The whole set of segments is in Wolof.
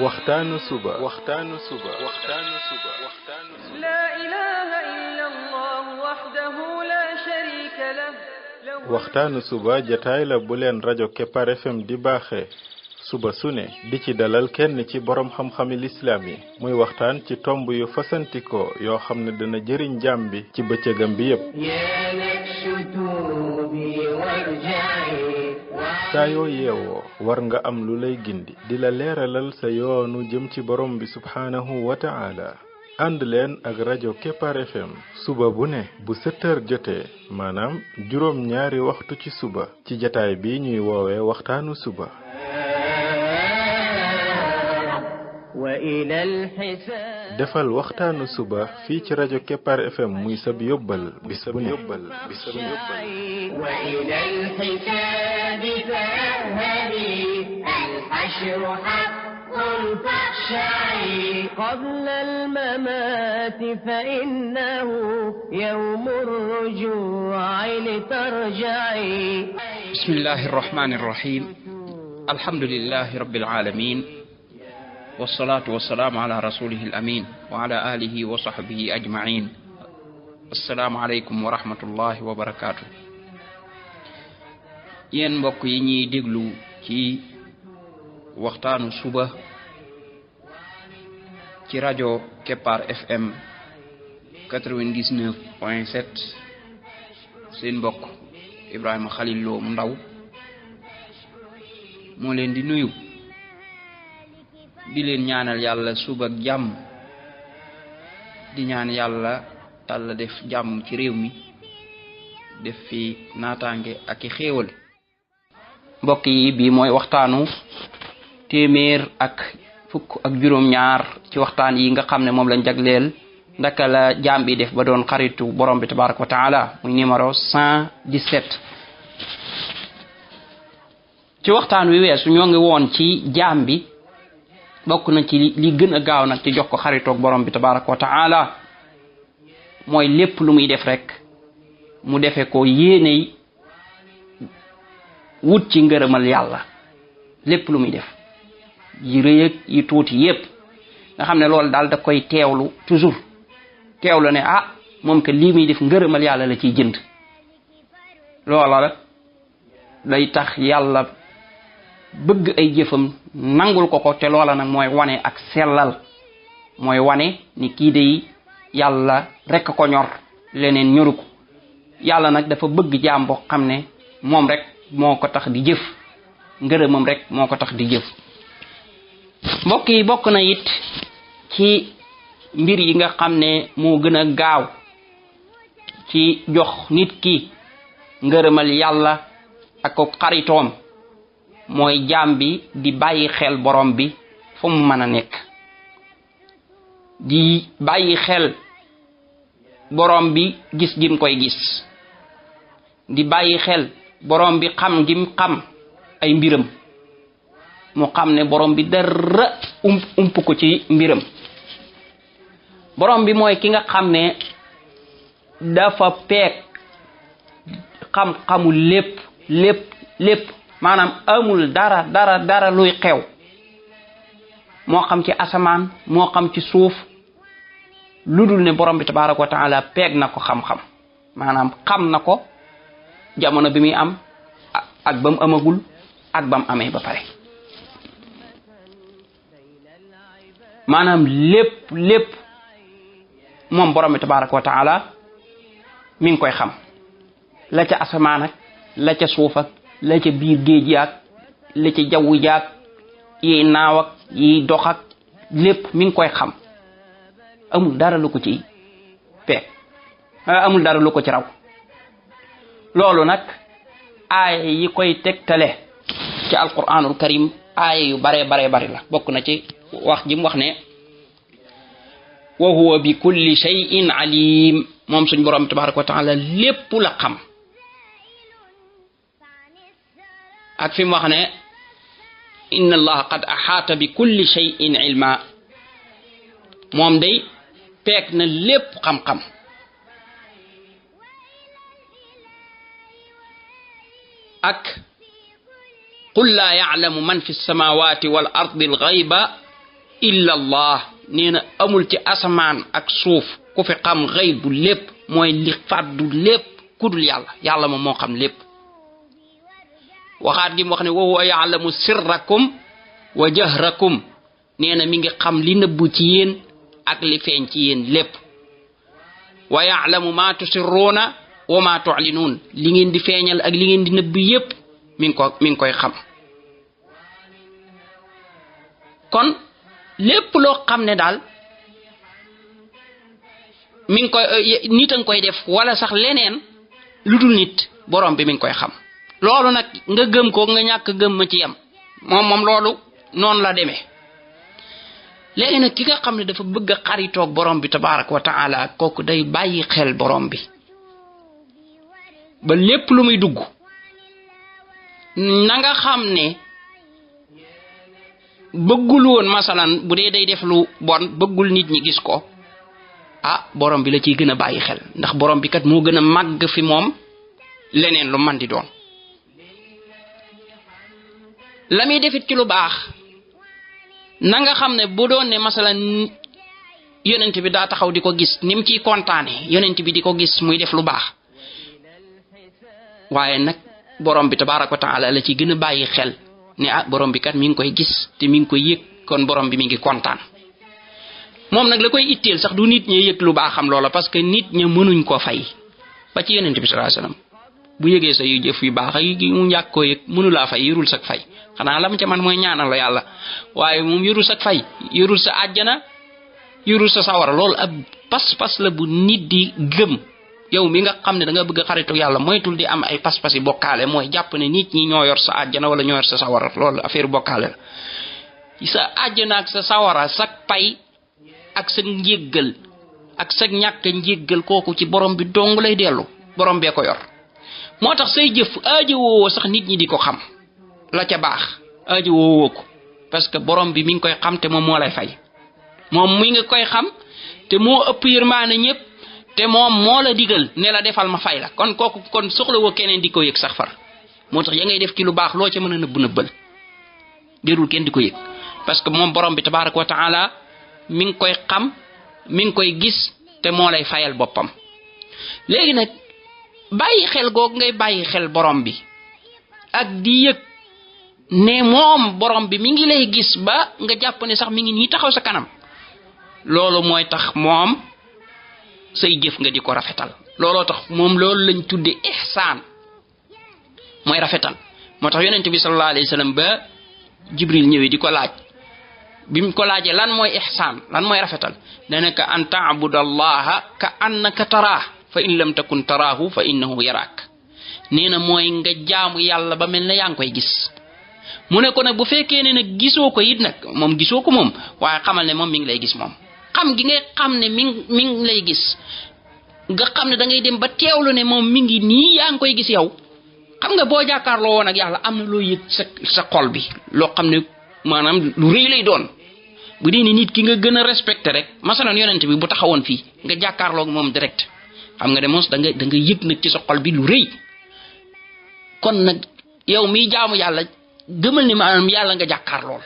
waxtaanu suba لا إله إلا الله وحده لا شريك له waxtaanu suba jataay la bu leen rajo Kepar FM di baaxee suba su ne di ci dalal kenn ci borom xam-xami lislaam yi muy waxtaan ci tomb yu fasantikoo yoo xam ne dana jëriñ jaam bi ci bëccëgam bi yépp saa yoo yeewoo war nga am lu lay gindi di la leeralal sa yoonu jëm ci borom bi subhaanahu wa ta'ala ànd leen ak rajo Kepar FM suba bu ne bu 7 heures jotee maanaam juróom ñaari waxtu ci suba ci jataay bi ñuy woowee waxtaanu suba defal waxtaanu suba fii ci rajo Kepar FM muy sab yóbbal bis bu ne قبل الممات فإنه يوم الرجوع لترجعي بسم الله الرحمن الرحيم الحمد لله رب العالمين والصلاة والسلام على رسوله الأمين وعلى آله وصحبه أجمعين السلام عليكم ورحمة الله وبركاته yéen mbokk yi ñuy déglu ci waxtaanu suba ci rajo Kepar FM 99.7 seen mbokk Ibrahima Khalil Lo mu ndaw moo leen di nuyu di leen ñaanal yàlla suba ak jàmm di ñaan yàlla Yàlla def jàmm ci réew mi def fi naataange ak i xéewal mbokk yi bii mooy waxtaanu téeméer ak fukk ak juróom ñaar ci waxtaan yi nga xam ne moom lañ jagleel ndaka la jaam bi def ba doon xaritu borom bi tabaraka wa taala muy numéro 117 ci waxtaan wi weesu ñoo ngi woon ci jaam bi bokk na ci li gën a gaaw nag ci jox ko xaritoog borom bi tabaraka wa taala mooy lépp lu muy def rek mu defe ko yéeney wut ci ngërëmal yàlla lépp lu muy def yi rëy ak yi tuuti yépp nga xam ne loolu daal da koy teewlu toujours teewlu ne moom que lii muy def ngërëmal yàlla la ciy jënd loola la day tax yàlla bëgg ay jëfam nangul ko te loola nag mooy wane ak sellal mooy wane ni kii de yàlla rek ko ñor leneen ñoru ko yàlla nag dafa bëgg jaam boo xam ne moom rek moo ko tax di jëf ngërëmam rek moo ko tax di jëf mbokk yi bokk na it ci mbir yi nga xam ne moo gën a gaaw ci jox nit ki ngërëmal yàlla ak ko xaritoom mooy jaam bi di bàyyi xel borom bi fu mu mën a nekk di bàyyi xel borom bi gis gim koy gis di bàyyi xel borom bi xam gim xam ay mbiram mu xam ne borom bi dara ump ko ci mbiram borom bi mooy ki nga xam ne dafa peeg xam-xamul lépp maanaam amul dara luy xew moo xam ci asamaan moo xam ci suuf lu dul ne borom bi tabaraka wa taala peeg na ko xam-xam maanaam xam na ko jamono bi muy am ak ba mu amagul ak ba mu amee ba pare maanaam lépp moom borom bi tabaraka wa taala mi ngi koy xam la ca asamaan ak la ca suuf ak la ca biir géej yaag la ca jaww jaag yi naaw ak yi dox ak lépp mi ngi koy xam amul dara lu ko ci peeg amul dara lu ko ci raw loolu nag aaya yi koy tegtale ci alquranul karim aaya yu bare la bokk na ci wax ji mu wax ne wa huwa bi kulli shay'in alim moom suñ borom tabaraka wa taala lépp la xam ak fi mu wax ne inna allaha qad ahaata bi kulli shay'in ilma moom day peeg na lépp xam-xam ak qul laa ya'lamu man fi samawati wal ardi al ghayba illa allah nee na amul ci asamaan ak suuf ku fi xam xayb bu lépp mooy li fàddu lépp kudul yàlla yàlla moom moo xam lépp waxaat gi mu wax ne wa huwa ya'lamu sirrakum wa jahrakum nee na mi ngi xam li nëbbu ci yéen ak li feeñ ci yéen lépp wa ya'lamu ma tusirruuna wa ma tu'linuun li ngeen di feeñal ak li ngeen di nëbb yépp mi ngi koy xam kon lépp loo xam ne daal mi ngi koy nit a ngi koy def wala sax leneen lu dul nit borom bi mi ngi koy xam loolu nag nga gëm ko nga ñàkk gëm ma ci yam moom loolu noonu la demee léegi nag ki nga xam ne dafa bëgg a xaritoog borom bi tabaaraka wa taala kooku day bàyyi xel borom bi ba lépp lu muy dugg na nga xam ne bëggul woon masalan bu dee day def lu bon bëggul nit ñi gis ko borom bi la ciy gën a bàyyi xel ndax borom bi kat moo gën a màgg fi moom leneen lu man di doon la muy defit ci lu baax na nga xam ne bu doon ne masalan yonent bi daa taxaw di ko gis ni mu ciy kontaane yonent bi di ko gis muy def lu baax waaye nag borom bi tabaaraka wa taala la ci gën a bàyyi xel ne borom bi kat mi ngi koy gis te mi ngi koy yëg kon borom bi mi ngi kontaan moom nag la koy itteel sax du nit ñi yëg lu baaxam loola parce que nit ña mënuñ koo fay ba ci yonent bi sallallahu alayhi wasallam bu yëgee sa yu jëf yu baax yi mu ñàkk koo yëg mënulaa fay yërul sak fay xanaa lam ca man mooy ñaanal la yàlla waaye moom yërul sak fay yërul sa àjjana yërul sa sawara loolu ab pas-pas la bu nit di gëm yow mi nga xam ne da nga bëgg a xaritu yàlla moytul di am ay pas-pas yi bokkaale mooy jàpp ne nit ñi ñoo yor sa àjjana wala ñoo yor sa sawara loolu affaire bokkaale la sa àjjana ak sa sawara sak pay ak sa njéggal ak sa ñàkk njéggal kooku ci borom bi dong lay dellu borom bee ko yor moo tax say jëf aajo woowoo sax nit ñi di ko xam la ca baax aajo woowoo ko parce que borom bi mi ngi koy xam te moom moo lay fay moom mi ngi koy xam te moo ëpp yërmaane ñëpp te moom moo la digal ne la defal ma fay la kon kooku kon soxlawoo keneen di ko yëg sax far moo tax ya ngay def ci lu baax loo ca mën a nëbbal jërul kenn di ko yëg parce que moom borom bi tabaaraka wa taala mi ngi koy xam mi ngi koy gis te moo lay fayal boppam léegi nag bàyyi xel googu ngay bàyyi xel borom bi ak di yëg ne moom borom bi mi ngi lay gis ba nga jàpp ne sax mi ngi nii taxaw sa kanam loolu mooy tax moom say jëf nga di ko rafetal looloo tax moom loolu lañ tudde ihsaan mooy rafetal moo tax yonent bi sallallahu alayhi wasallam ba Jibril ñëwee di ko laaj bi mu ko laajee lan mooy ihsaan lan mooy rafetal dana ka an ta'budallaha ka annaka taraah fa in lam takun taraahu fa innahu yaraak nee na mooy nga jaamu yàlla ba mel ne yaa ngi koy gis mu ne ko nag bu fekkee ne nag gisoo ko it nag moom gisoo ko moom waaye xamal ne moom mi ngi lay gis moom xam gi ngay xam ne mi ngi lay gis nga xam ne da ngay dem ba teewlu ne moom mi ngi nii yaa ngi koy gis yow xam nga boo jàkkaarloo woon ak yàlla am na loo yëg sa xol bi loo xam ne maanaam lu rëy lay doon bu dee ni nit ki nga gën a respecté rek masalan yonent bi bu taxawoon fii nga jàkkaarloo ak moom direct xam nga de mos da nga yëg nag ci sa xol bi lu rëy kon nag yow miy jaamu yàlla gëmal ni maanaam yàlla nga jàkkaarlool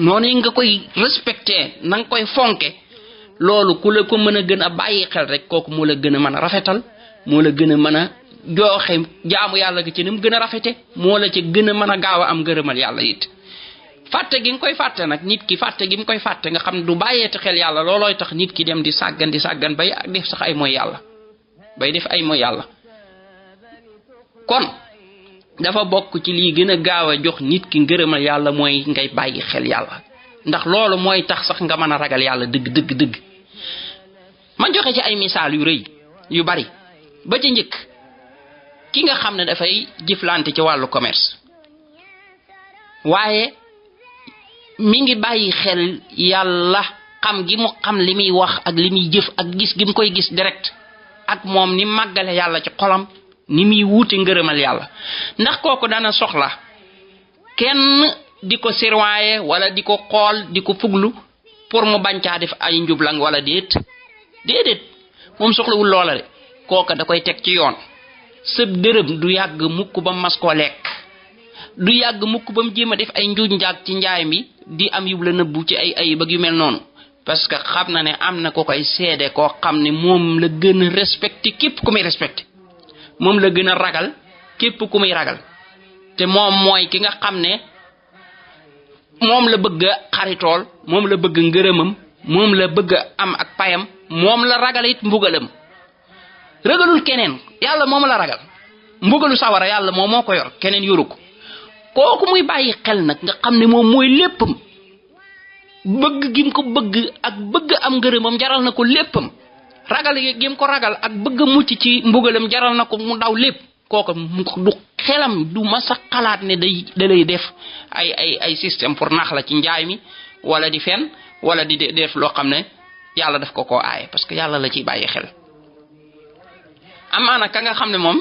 noonu nga koy respecté na nga koy fonke loolu ku la ko mën a gën a bàyyi xel rek kooku moo la gën a mën a rafetal moo la gën a mën a jooxe jaamu yàlla gi ci ni mu gën a rafete moo la ci gën a mën a gaaw a am ngërëmal yàlla it fàtte gi nga koy fàtte nag nit ki fàtte gi mu koy fàtte nga xam ne du bàyyeeti xel yàlla loolooy tax nit ki dem di sàggan bay def sax ay mooy yàlla bay def ay mooy yàlla kon dafa bokk ci lii gën a gaaw a jox nit ki ngërëmal yàlla mooy ngay bàyyi xel yàlla ndax loolu mooy tax sax nga mën a ragal yàlla dëgg man joxe ci ay misaal yu rëy yu bari ba ca njëkk ki nga xam ne dafay jëflante ci wàllu commerce waaye mi ngi bàyyi xel yàlla xam gi mu xam li muy wax ak li muy jëf ak gis gi mu koy gis direct ak moom ni màggale yàlla ci xolam ni muy wuute ngërëmal yàlla ndax kooku dana soxla kenn di ko sirwaaye wala di ko xool di ko fuglu pour mu bañ caa def ay njublang wala déedéet moom soxlawul loola de kooka da koy teg ci yoon sëb dërëm du yàgg mukk ba mas koo lekk du yàgg mukk ba mu jéem a def ay njuuj njaag ci njaay mi di am yu la nëbbu ci ay ayib ak yu mel noonu parce que xam na ne am na ko koy seede koo xam ne moom la gën a respecté képp ku muy respecté moom la gën a ragal képp ku muy ragal te moom mooy ki nga xam ne moom la bëgg a xaritool moom la bëgg ngërëmam moom la bëgg a am ak payam moom la ragal it mbugalam ragalul keneen yàlla moom la ragal mbugalu sawara yàlla moom moo ko yor keneen yoru ko kooku muy bàyyi xel nag nga xam ne moom mooy léppam bëgg gi mu ko bëgg ak bëgg am ngërëmam jaral na ko léppam ragal gi mu ko ragal ak bëgg mucc ci mbugalam jaral na ko mu daw lépp kooku du xelam du masa xalaat ne da lay def ay système pour nax la ci njaay mi wala di fen wala di def loo xam ne yàlla daf ko koo aaye parce que yàlla la ciy bàyyi xel amaana ka nga xam ne moom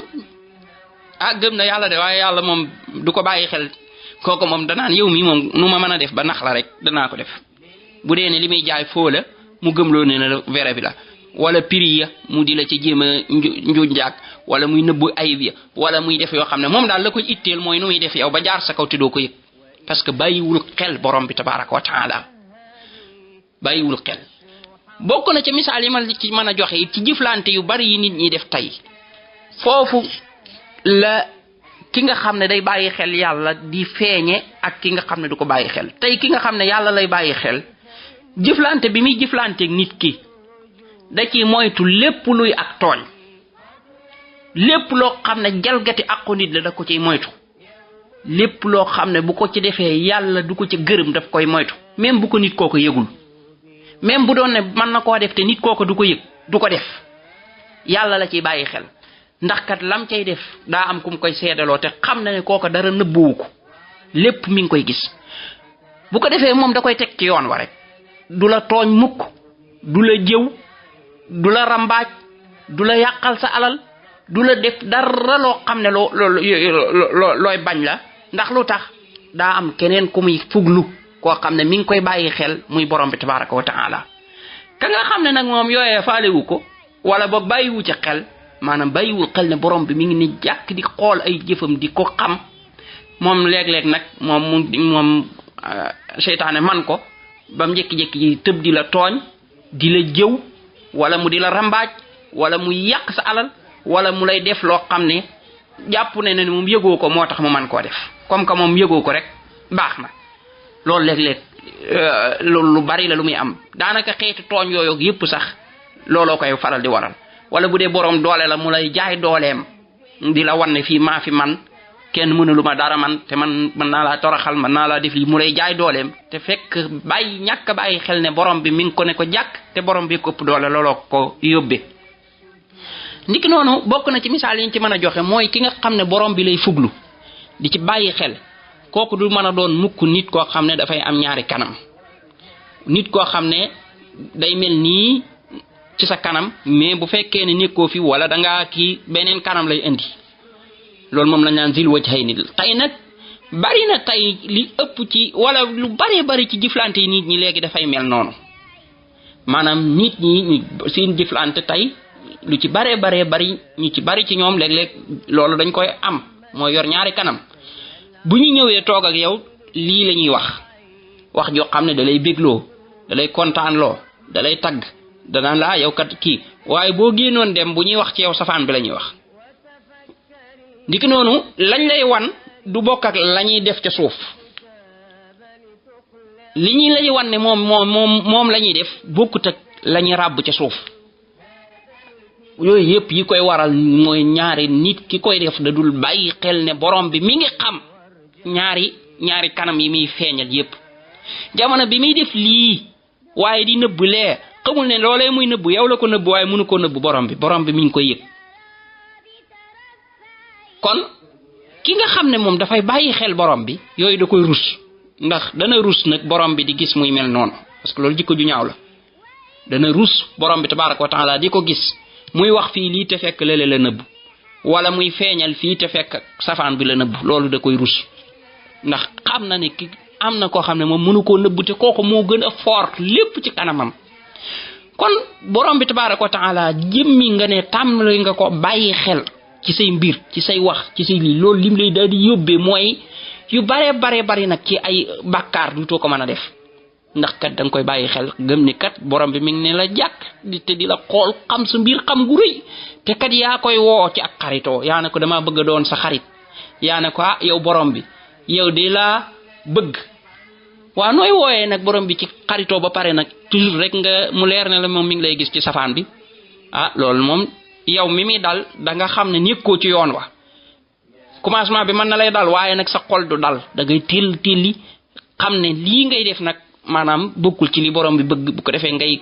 gëm na yàlla de waaye yàlla moom du ko bàyyi xel kooku moom danaan yow mi moom nu ma mën a def ba nax la rek danaa ko def bu dee ne li muy jaay foo la mu gëmloo ne na vrai bi la wala prix ya mu di la ci jéem a njuuj njaag wala muy nëbbu ayib ya wala muy def yoo xam ne moom daal la koy itteel mooy nu muy def yow ba jaar sa kaw te doo ko yëg parce que bàyyiwul xel borom bi tabaraka wa taala bàyyiwul xel bokk na ca misaal yi ma ci mën a joxe it ci jëflante yu bari yi nit ñi def tey foofu la ki nga xam ne day bàyyi xel yàlla di feeñe ak ki nga xam ne du ko bàyyi xel tey ki nga xam ne yàlla lay bàyyi xel jëflante bi muy jëflanteeg nit ki da ci moytu lépp luy ak tooñ lépp loo xam ne jalgati àqu nit la da ko ciy moytu lépp loo xam ne bu ko ci defee yàlla du ko ci gërëm daf koy moytu même bu ko nit kooko yëgul même bu doon ne mën na koo def te nit kooko du ko yëg du ko def yàlla la ciy bàyyi xel ndax kat lam cay def daa am ku mu koy seedaloo te xam na ne kooko dara nëbbuwu ko lépp mi ngi koy gis bu ko defee moom da koy teg ci yoon wa rek du la tooñ mukk du la jëw du la rambaaj du la yàqal sa alal du la def dara loo xam ne looy bañ la ndax lu tax daa am keneen ku muy fuglu koo xam ne mi ngi koy bàyyi xel muy borom bi tabaraka wa taala ka nga xam ne nag moom yooyee faalewu ko wala boog bàyyiwu ci xel maanaam bàyyiwul xel ne borom bi mi ngi ni jàkk di xool ay jëfam di ko xam moom léeg-léeg nag moom seytaane man ko bam njëkki-njëkki ji tëb di la tooñ di la jëw wala mu di la rambaaj wala mu yàq sa alal wala mu lay def loo xam ne jàpp ne ne moom yëgoo ko moo tax mu man koo def comme que moom yëgoo ko rek baax na loolu léeg-léeg loolu lu bari la lu muy am daanaka xeetu tooñ yooyu yëpp sax looloo koy faral di waral wala bu dee borom doole la mu lay jaay dooleem di la wan ne fii maa fi man kenn mënulu ma dara man te man mën naa laa toroxal mën naa laa def lii mu lay jaay dooleem te fekk ñàkk bàyyi xel ne borom bi mi ngi ko ne ko jàkk te borom bi ko ëpp doole looloo ko yóbbee ndiki noonu bokk na ci misaal yi ñu ci mën a joxe mooy ki nga xam ne borom bi lay fuglu di ci bàyyi xel kooku du mën a doon mukk nit koo xam ne dafay am ñaari kanam nit koo xam ne day mel nii ci sa kanam mais bu fekkee ne nekkoo fi wala da ngaa kii beneen kanam lay indi loolu moom lañ naan zil wajhayni tey nag bari na tey li ëpp ci wala lu bari ci jëflante yi nit ñi léegi dafay mel noonu maanaam nit ñi seen jëflante tey lu ci bari ñu ci bari ci ñoom léeg-léeg loolu dañ koy am mooy yor ñaari kanam bu ñu ñëwee toog ak yow lii la ñuy wax joo xam ne da lay bégloo da lay kontaanloo da lay tagg danaan laa yow kat kii waaye boo génnoon dem bu ñuy wax ci yow safaan bi la ñuy wax ndiki noonu lañ lay wan du bokk ak la ñuy def ca suuf li ñuy lay wan ne moom la ñuy def bokkut ak la ñuy ràbb ca suuf yooyu yëpp yi koy waral mooy ñaari nit ki koy def da dul bàyyi xel ne borom bi mi ngi xam ñaari kanam yi muy feeñal yëpp jamono bi muy def lii waaye di nëbb lee xamul ne loolee muy nëbb yow la ko nëbb waaye mënu ko nëbb borom bi mi ngi koy yëg kon ki nga xam ne moom dafay bàyyi xel borom bi yooyu da koy rus ndax dana rus nag borom bi di gis muy mel noonu parce que loolu jikko ju ñaaw la dana rus borom bi tabaraka wa taala di ko gis muy wax fii lii te fekk lële la nëbb wala muy feeñal fii te fekk safaan bi la nëbb loolu da koy rus ndax xam na ne ki am na koo xam ne moom mënu koo nëbb te kooku moo gën a fort lépp ci kanamam kon borom bi tabaraka wa taala jëmmi nga ne tàmmali nga ko bàyyi xel ci say mbir ci say wax ci say lii loolu lim lay daal di yóbbee mooy yu bare bari nag ci ay bàkkaar duutoo ko mën a def ndax kat da nga koy bàyyi xel gëm ni kat borom bi mi ngi ne la jàkk te di la xool xam sa mbir xam gu rëy te kat yaa koy woo ci ak xaritoo yaa ne ko dama bëgg a doon sa xarit yaa ne ko yow borom bi yow di la bëgg waaw nooy wooyee nag borom bi ci xaritoo ba pare nag toujours rek nga mu leer ne la moom mi ngi lay gis ci safaan bi loolu moom yow mi muy dal da nga xam ne nekkoo ci yoon wa commencement bi mën na lay dal waaye nag sa xol du dal da ngay tilli xam ne lii ngay def nag maanaam bokkul ci li borom bi bëgg bu ko defee ngay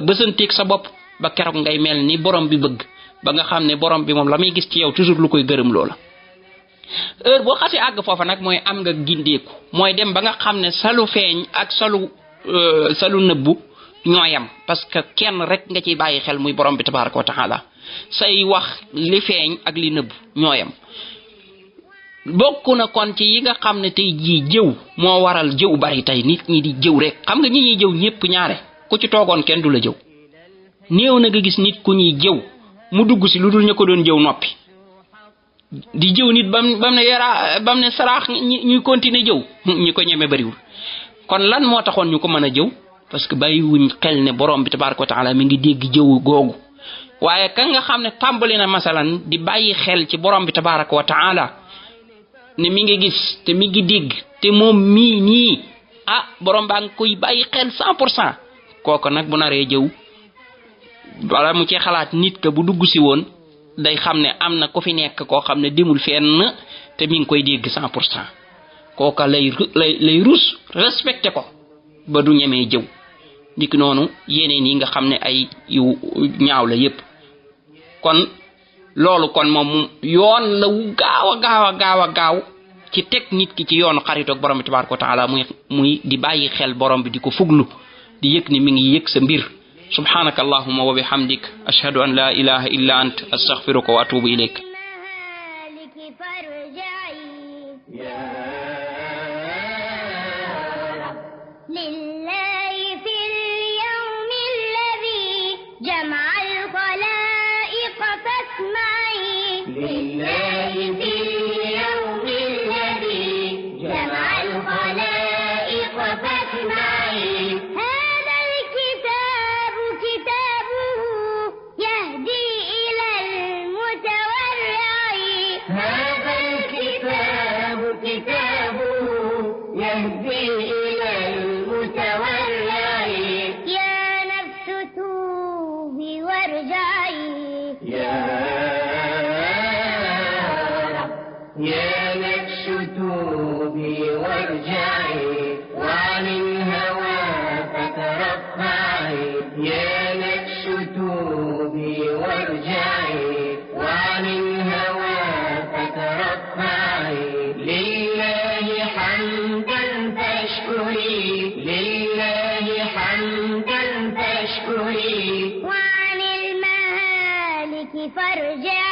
bësanteeg sa bopp ba keroog ngay mel ni borom bi bëgg ba nga xam ne borom bi moom la muy gis ci yow toujours lu koy gërëm loola heure boo xasee àgg foofa nag mooy am nga gindeeku mooy dem ba nga xam ne salu feeñ ak salu nëbbu ñooyam parce que kenn rek nga ciy bàyyi xel muy borom bi tabaraka wa taala say wax li feeñ ak li nëbbu ñooyam bokk na kon ci yi nga xam ne tey jii jëw moo waral jëw bari tey nit ñi di jëw rek xam nga ñi ñuy jëw ñëpp ñaare ku ci toogoon kenn du la jëw néew na nga gis nit ku ñuy jëw mu dugg si lu dul ñu ko doon jëw noppi di jëw nit bam ne saraax ñuy continuer jëw ñi ko ñeme bariwul kon lan moo taxoon ñu ko mën a jëw parce que bàyyiwuñ xel ne borom bi tabaraka wa taala mi ngi dégg jëw googu waaye ka nga xam ne tàmbali na masalan di bàyyi xel ci borom bi tabaraka wa taala ne mi ngi gis te mi ngi dégg te moom mii nii borom baa ngi koy bàyyi xel 100% kooku nag bu naree jëw wala mu ci xalaat nit ka bu dugg si woon day xam ne am na ko fi nekk koo xam ne demul fenn te mi ngi koy dégg 100% kooka lay rus respecté ko ba du ñemee jëw ndik noonu yeneen yi nga xam ne ay yu ñaaw la yépp kon loolu kon moom yoon la wu gaaw ci teg nit ki ci yoonu xaritoog borom bi tabaraka wa taala muy di bàyyi xel borom bi di ko fuglu di yëg ni mi ngi yëg sa mbir subhanaka allahumma wa bihamdik ashhadu an la ilaha illa ant astaghfiruka wa atubu ilayk وعن المهالك فارجعي